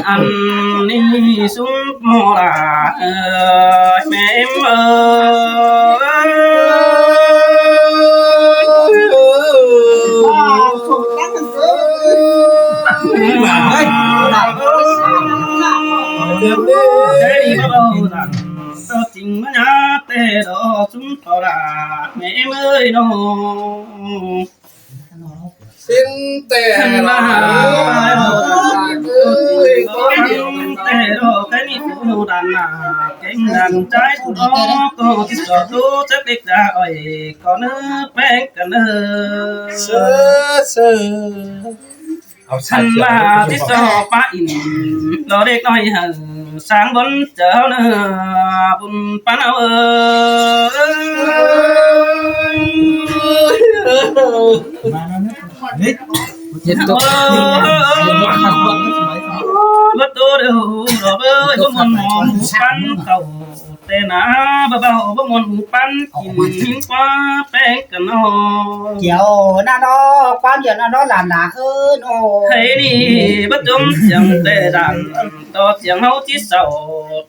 ອັນນີ້ຊຸມໂມລາເອີຍ ແມ່ເອີຍ ຈິງມາຍາແຕ່ດອກຊຸມໂມລາແມ່ເອີຍເນາະ. ສິນແຕ່ລາແຕ່ດອກໄກ່ນີ້ຜູ້ດານໜ້າເກັ່ງດັນໃຈຜູ້ດອກກໍຊິສອດດູຈັກເດັກຈາອ້ອຍກໍເນີແປ້ງກັນເນີ ເຊີ ເຊີ ເອົາໃສ່ ຄັນວ່າຊິສອດປາອິນດອກເດັກນ້ອຍໃຫ້ ສ້າງບຸນເຈົ້າເນີ ບຸນປານເອົາເອີຍ ເຮັດຕົກ ບໍ່ໂຕເດີດອກເອີຍ ບໍ່ມ່ວນໝໍໝູປັນເຂົ້າແຕ່ໜ້າ ບໍ່ເບົາບໍ່ມ່ວນໝູປັນກິນ ຫິງກວ່າແປ້ງກັນເນາະ ດຽວນະເນາະ ຄວາມດຽວນະເນາະ ຫຼານໜ້າເອີຍເນາະ ໃຫ້ນີ້ບໍ່ຈົມສຽງແຕ່ດານ ຕໍ່ສຽງເຮົາຊິເສົ້າ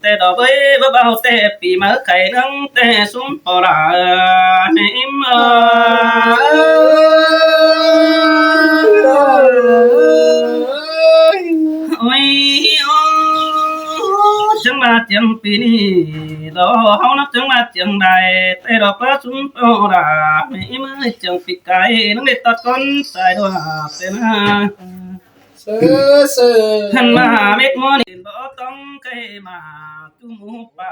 ແຕ່ດອກເອີຍ ເບົາໆ ແຕ່ປີໃໝ່ໄຂ່ເນື່ອງ ແຕ່ຊຸມປໍລາແມ່ອິມເອີຍ ໂອ້ຍ ໂອ້ ຈັ່ງວ່າຈັ່ງປີນີ້ ດອກເຮົານັບຈັ່ງວ່າຈັ່ງໃດ ແຕ່ດອກປາຊຸມປໍລາແມ່ອິມເອີຍ ຈັ່ງປີກາຍ ນັ່ງໄດ້ຕັດກ່ອນສາຍດວງແຕ່ນາ ເຊີ ເຊີ ຫັ້ນມາເມັດໝໍນີ້ບໍ່ຕ້ອງໄກມາ ຈຸໝູປ່າ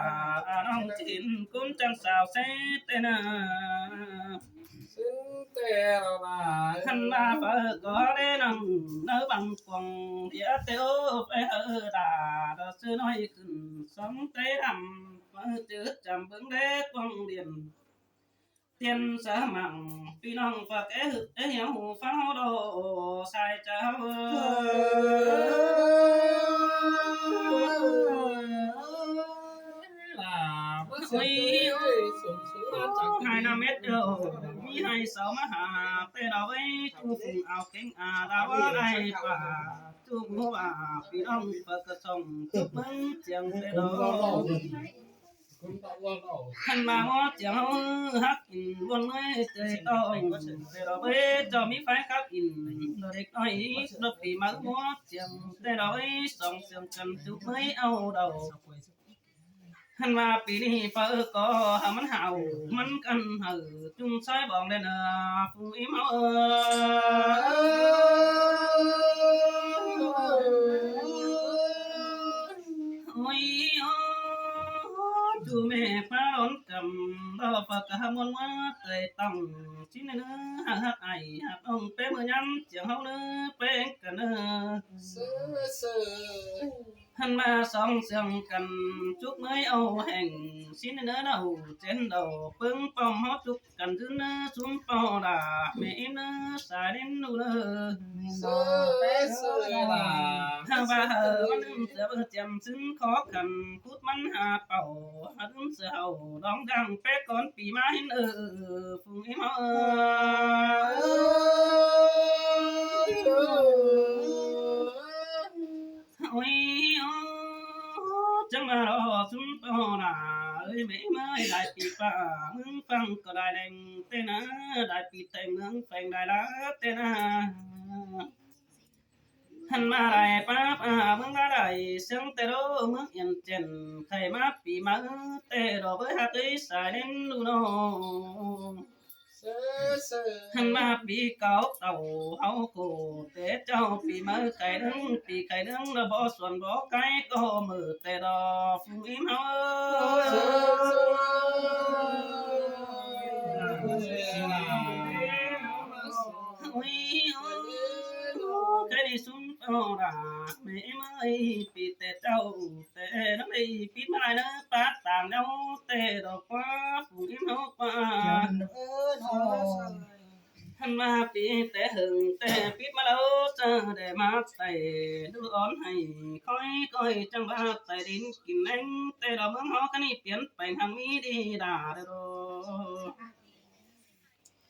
ນ້ອງຈິນກຸນຈັນສາວເຊເຕນາ ເຊເຕນາ ຫັ້ນມາເປີກໍໄດ້ນັ່ງໃນບັງກອງ ດຽວເຕໂອໄປເຮີດາດອກຊື່ນ້ອຍຂຶ້ນ ສອງໃຈດຳ ມາຈື່ຈຳເບິ່ງແລກວາງລຽນ ຕຽນສະໝັງ ພີ່ນ້ອງຝາກແອຫຽງຫູຟັງເຮົາໂດ ສາຍເຈົ້າເອີຍ ໂອ້ຍ ໂອ້ຍ ໃຫ້ນຳເມັດເດີ ມີໃຫ້ເຊົາມາຫາ ແຕ່ດອກເອີຍ ຈູຟຸງເອົາເກັ່ງອາດາວາໄດ້ປາ ຈູບໍ່ວ່າ ພີ່ນ້ອງຝາກກະຊ່ອງ ຈຸບເບິ່ງຈຽງແຕ່ດອກ ຫັ້ນມາເຫາະຈຽງເຮົາຮັກກິນ ບ່ອນເມື່ອຍເຕີຍຕ້ອງ ແຕ່ດອກເອີຍ ເຈົ້າມີໄຟຄັບກິນ ດອກເດັກນ້ອຍ ດອກປີມາເຫາະຈຽງ ແຕ່ດອກເອີຍ ສອງສຽງກັນຈຸເມື່ອຍເອົາດອກ ຫັ້ນມາປີນີ້ເປີກໍຫາມັນຫາວ ມັນກັນເຮີ ຈຸ່ມຊອຍບອງແດ່ເນີ ຜູ້ອີ່ເມົາເອີຍ ໂອ້ຍ ໂອ້ ຈູແມ່ຟ້າຮ້ອນກຳ ດອກປາກກາມວນມາເຕີຍຕ້ອງ ຊິເນີຮັກຮັກອ້າຍ ຮັກນ້ອງແປ້ເມື່ອຍາມຈຽງເຮົາເນີ ແປ້ງກັນເນີ ເຊີ ເຊີ ຫັ້ນມາສອງສຽງກັນ ຈຸກເມື່ອຍເອົາແຮງ ຊິເນີເອົາເຈນເອົາ ປຶງປ້ອມເຮົາຈຸກ ກັນຄືນເນີ ຊຸມເປົ່າລາ ແມ່ອິມເນີ ສາຍເນນໜູເນີ ເຊີ ເຊີ ເຊີ ລາ ຫາກວ່າເຮີມັນເສືອເບີຈຽມຊຶນຂໍຂັນ ກຸດມັນຫາເປົ່າ ຫາລືມເສືອເຮົາ ດອງດັງແປກກ່ອນປີມາເຫັນເອີ ຝູງອີເຮົາເອີ ໂອ້ຍ ໂອ້ ຈັ່ງມາລໍຊຸມເປົ່າລາເອີຍ ແມ່ເອີຍ ຫຼາຍປີປ່າເມືອງຝັ່ງກໍຫຼາຍແດງເຕນາ ຫຼາຍປີແຕ່ງເມືອງແຝງຫຼາຍລາເຕນາ ຫັ້ນມາຫຼາຍປ່າປ່າເມືອງລາຫຼາຍ ເຊິ່ງແຕ່ໂດເມືອງອຽນແກ່ນ ໄຂມາປີມາເອີ ແຕ່ດອກເອີຍ ຮັກເອີຍ ສາຍເນນລູນ້ອງ ຫັ້ນມາປີເກົ່າເຕົາເຮົາໂກ ແຕ່ເຈົ້າປີໃໝ່ໄກເລື່ອງ ປີໄກເລື່ອງລະບໍ່ສວນບໍ່ໄກກໍມື້ແຕ່ດອກ ຝູງອີເຮົາເອີຍ ໂອ້ຍ ໂອ້ ໄກນີ້ຊຸມເອົາລາ ແມ່ເອີຍ ປີແຕ່ເຈົ້າ ແຕ່ນຳໄດ້ປິດມາຫຼາຍເນີ ປາກຕ່າງແນວແຕ່ດອກວ່າ ຝູງອີເຮົາວ່າ ຫັ້ນມາປີແຕ່ເຫິງ ແຕ່ປິດມາແລ້ວ ຈະໄດ້ມາໄຕ່ດູອອນໃຫ້ຄ່ອຍໆ ຈັ່ງວ່າໄຕ່ດິນກິນແລງ ແຕ່ດອກເມືອງເຮົາກະນີ້ປ່ຽນແປງ ຫາກມີດີດາເດີໂດ.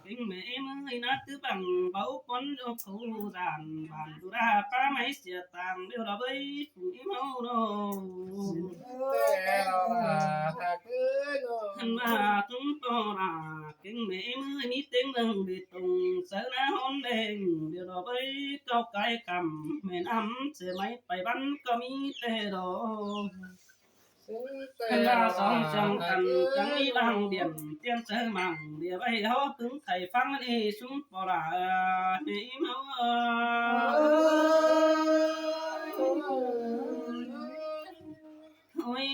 ເກັ່ງແມ່ເອີຍ ນາຕື້ບັງເບົາປົນຢູ່ເຂົາດານ ບ້ານດຸລາປ່າໄມ້ເສຍຕ່າງ ດຽວລະເບີຍ ຝູງອີ່ເມົາເນາະ ແຕ່ລະວ່າຫາກເອີຍເນາະ ຫັ້ນວ່າຈຸມປໍລາ ເກັ່ງແມ່ເອີຍ ມີເຕັງເມືອງເບຕົງ ເສີນາຮອນແດງ ດຽວລະເບີຍ ເຈົ້າກາຍກຳ ແມ່ນ້ຳເສໄໝ ໄປບ້ານກໍມີແຕ່ດອກ ເຫັນວ່າສອງເຊີງກັນ ຈັ່ງມີບາງດຽນ ຕຽນເຊີມັງ ດຽວໄວ້ເຮົາປຶງໄຂຟັງເອ ຊຸມປໍລາ ແມ່ເອີຍ ໂອ້ຍ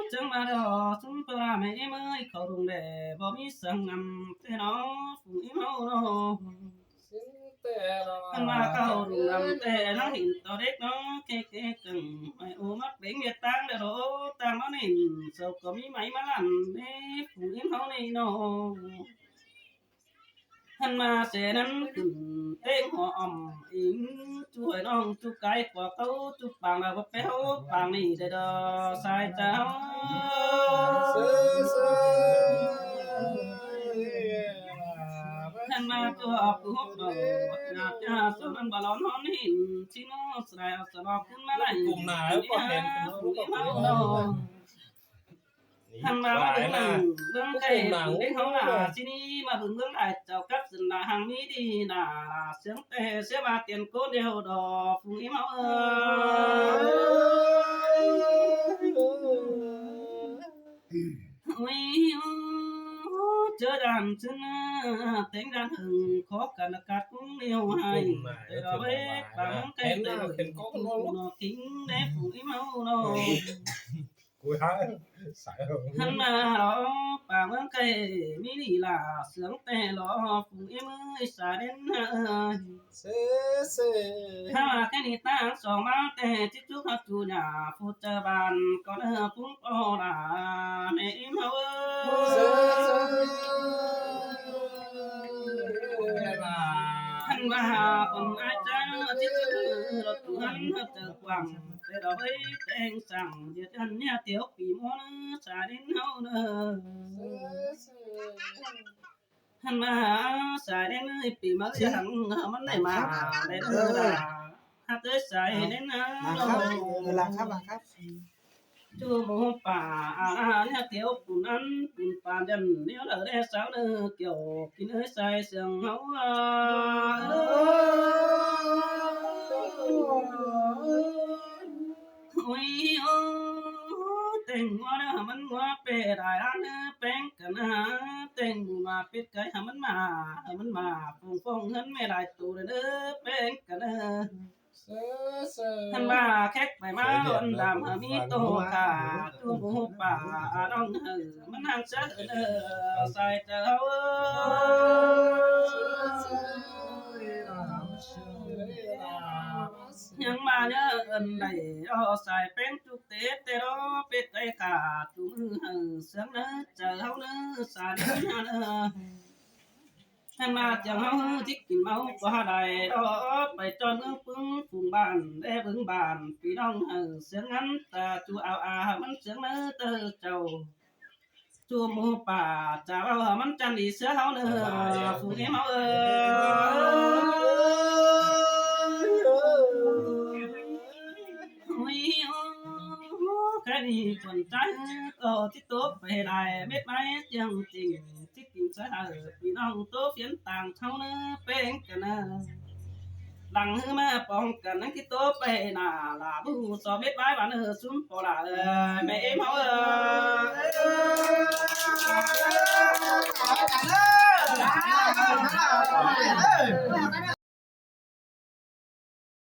ເຈີມາດອກ ຊຸມປໍລາ ແມ່ເອີຍ ເຂົ້າດົງແດ່ ບໍ່ມີເຊິ່ງນຳແຕ່ເນາະ ຝູງອີ່ເມົາເນາະ ເພິ່ນວ່າເຂົາລຸງດຳແຕ່ນາງຫີນຕໍ່ເດັກເນາະ ເກເກເກິ່ງ ໄມ້ໂອມັກເປັງເວດຕ່າງເດີໂລ ຕ່າງມາເນັ້ນ ເຈົ້າກໍມີໄມ້ມາລັ່ນເດ້ ຜູ້ຍິງເຮົານີ້ເນາະ ຫັ້ນມາແສນັ້ນຂຶ້ນເຕັງຫົວອ່ອມອີງ ຈຸໃຫ້ນ້ອງຈຸກາຍກວ່າເກົ່າ ຈຸປາງລາວແປວປາງນີ້ໄດ້ດອກ ສາຍເຈົ້າ ຫັ້ນມາຕົວຜູ້ຮອບເອົາ ໜ້າຈາສອນນັ້ນບໍ່ຮ້ອນຮ້ອນຫີນ ຊິໂນສະໄລເອົາສະຫຼອກຂຶ້ນມາໄດ້ ກຸມໜ້າແລ້ວກໍເຫັນເຂົາເນາະ ຫັ້ນມາວ່າເບິ່ງເບິ່ງໄກເດ້ເຮົາລາ ຊິນີ້ມາເບິ່ງເບິ່ງໄດ້ເຈົ້າກັບສັນດານຮັ່ງມີດີນາ ເສຍງແຕ່ເສຍວ່າຕຽນໂກນດຽວດອກ ຝູງອີ່ເມົາເອີຍ ໂອ້ຍ ເຈີດານຊຶນ ແຕ່ງດານເຫິງ ຂໍກັນອາກາດກຸງແນວໃຫ້ ແຕ່ລະເວປາງໄກເຕີ ເປັນກອງນອນ ນອກຄິງແດ່ ຝູງອີ່ເມົາເນາະ ກູຫາສາຍ ຫັ້ນນາເນາະ ປາກເມືອງໄກມີລີລາ ເສຍງແຕ່ຫຼໍ ຝູງອີ່ເມີຍສາເດັນເອີຍ ເຊເຊ ຖ້າວ່າແຄ່ນີ້ຕາງສອງມາແຕ່ ຈິດຈຸກຮັບຈູຍາ ຜູ້ເຈົ້າບ້ານກໍເລີຍປຸງປໍລາ ແມ່ອີ່ເມົາເອີຍ ເຊເຊ ຫັ້ນວ່າຄົນອາຍເຈົ້າ ຈິດຈຸກຮັບຈູຫັ້ນເຈົ້າກວ້າງ ແຕ່ລະເວີຍແຕ່ງສ້າງ ເຮັດອັນເນຍຕຽວປີມອນສາດິນເຮົາເດີ ຫັ້ນມາສາດິນເອີຍ ປີມາເລີຍຫັ້ນ ມັນໄດ້ມາໄດ້ເດີລະ ຮັກເອີຍສາຍເດີນາ ມາຄັບ ເອີ ລະຄັບ ລະຄັບ. ຈູໝູປ່າອາລານຍາກແຖວປຸນອັນປຸນປານ ຢັນແນວເລີແລສາວເນີ ກ່ຽວກິນເອີຍຊາຍເຊື່ອງເຮົາ. ໂອ້ຍ ໂອ້ ແຕ່ງງົວເດີ ມັນງົວເປ້ຫຼາຍລ້ານເດີ ແປ້ງກັນນະ ແຕ່ງໝູມາເປັດໄກ່ ໃຫ້ມັນມາ ໃຫ້ມັນມາຟອງໆ ເຮືອນແມ່ຫຼາຍໂຕເດີ ແປ້ງກັນເດີ. ເຊີ ເຊີ ຄັນວ່າແຂກໄປມາ ເຊີ ອັນດຳ ເອີ ມີໂຕກາ ຕູໝູປ່າອານ້ອງເອີ ມັນຫັນເຊີເດີ ສາຍເຈົ້າເອີ ຍັງມາເນີ ເອີ້ນໄດ້ ອໍ ສາຍແປ້ງຈຸກເຕເຕໂລ ເປັດໄກ່ກາ ຈູມືໃຫ້ເຊື່ອງເນີ ເຈົ້າເຮົາເນີ ສາຍເດີ ເອີ. ຄັນວ່າຈັ່ງເຮົາຊິກິນເມົາກໍຫາໄດ້ດອກ ໄປຈອດເມືອງປຶງຝູງບ້ານແລເບິ່ງບ້ານ ພີ່ນ້ອງເອີ ສຽງອັນຕາຈູອາວອາ ມັນສຽງເນີເຕີເຈົ້າ ຈູໝູປ່າຈາເວົ້າ ມັນຈັນດີເຊື່ອເຮົາເນີ ສະບາຍດີ ຝູງເອັມເຮົາເອີ. ໂອ້ຍ ໂອ້ ແຄ່ນີ້ຄົນໃຈກໍຊິຕົກໄປຫຼາຍເມັດໄມ້ຈຽງຈິງ ຊິກິນສະເຫີ ພີ່ນ້ອງໂຕຟຽນຕ່າງເທົ່າເນີ ແປ້ງກັນນະ ຫຼັງຮືມາປ້ອງກັນ ນັງກິໂຕໄປໜ້າ ລາບູສອບເມັດໄວ້ບານເອີ ຊຸມປໍລາເອີ ແມ່ເອັມເຮົາເອີ.